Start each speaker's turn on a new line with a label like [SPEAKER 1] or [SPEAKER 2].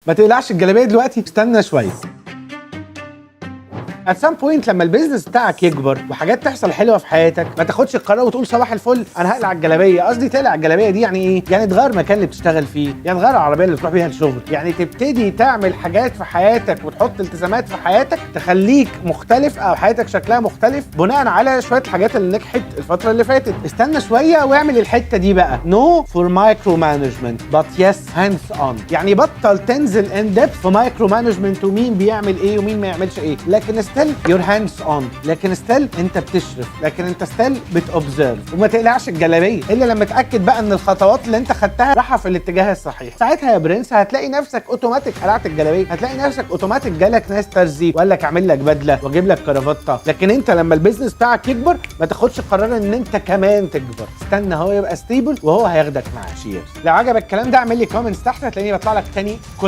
[SPEAKER 1] ما تقلعش الجلابية دلوقتي، استنى شويه. at some point لما ال business بتاعك يكبر وحاجات تحصل حلوة في حياتك، ما تاخدش القرار وتقول صباح الفل انا هقلع الجلابيه. قصدي تقلع الجلابية دي يعني ايه؟ يعني تغير المكان اللي بتشتغل فيه، يعني تغير العربية اللي بتروح بيها الشغل، يعني تبتدي تعمل حاجات في حياتك وتحط التزامات في حياتك تخليك مختلف او حياتك شكلها مختلف بناء على شوية الحاجات اللي نجحت الفترة اللي فاتت. استنى شوية واعمل الحتة دي بقى. no for micro management but yes hands on. يعني بطل تنزل in depth في micro management ومين بيعمل ايه ومين ما يعملش ايه، لكن still you're hands on، لكن still انت بتشرف، لكن انت still بت observe. وما تقلعش الجلابية الا لما تاكد بقى ان الخطوات اللي انت خدتها رايحة في الاتجاه الصحيح. ساعتها يا برنس هتلاقي نفسك اوتوماتيك قلعت الجلابيه، هتلاقي نفسك اوتوماتيك جالك ناس ترزي وقال لك اعمل لك بدله واجيب لك كرافته. لكن انت لما ال business بتاعك يكبر ما تاخدش قرار ان انت كمان تكبر، استنى هو يبقى stable وهو هياخدك معاه. cheers. لو عجبك الكلام ده اعمل لي comments تحت، هتلاقيني بطلع لك تاني كل